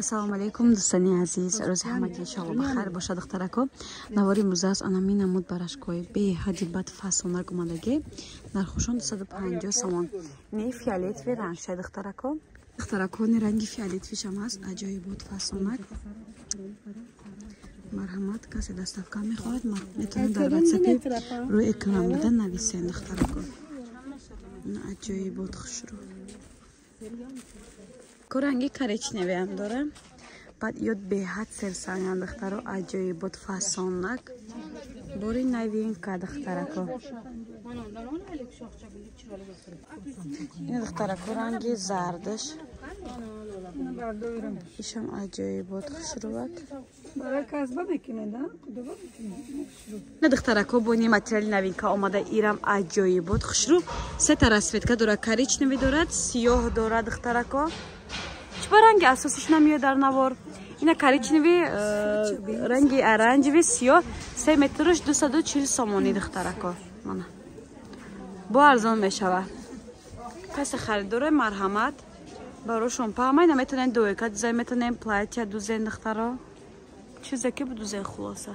Ассалому алайкум, дӯстони азиз, рӯзи ҳамагӣ иншоалло бахайр бошад. Духтарако, навори имрӯза аст анамин намуд барашкои беҳади бад фасонак омадагӣ, нархушон 250 сомон. Не фиолетовый рангша, духтарако. Духтарако, ни ранги фиолетовыйшам ҳаст, аҷоибот фасонак. Марҳамат, касе доставка мехоҳад, метавонед дар ватсапи рӯи экран буда нависен. Духтарако, аҷоибот хушрӯ ко ранги коричневыйам дора. Баъд ёд беҳад серсанган, духтаро, аҷоибот фасонак, бори новинка, духтарако. Ин, духтарако, ранги зардаш ишам аҷоибот хушрӯвак. На, духтарако, бони материали новинка омада, ирам аҷоибот хушрӯ, сета расцветка дорад: коричневый дорад, сиёҳ дорад. Духтарако, чӣ ранги асосиш намеояд дар навор? Ина коричневый, ранги оранжевый, сиёҳ, 3 метруш 240 сомонӣ. Духтарако, мана, бо арзон мешавад. Касе харидоре, марҳамат, барошон паҳмай. Наметонем двойка дузен, метонем платья дузен, духтаро, чизе ки будузен, хулоса.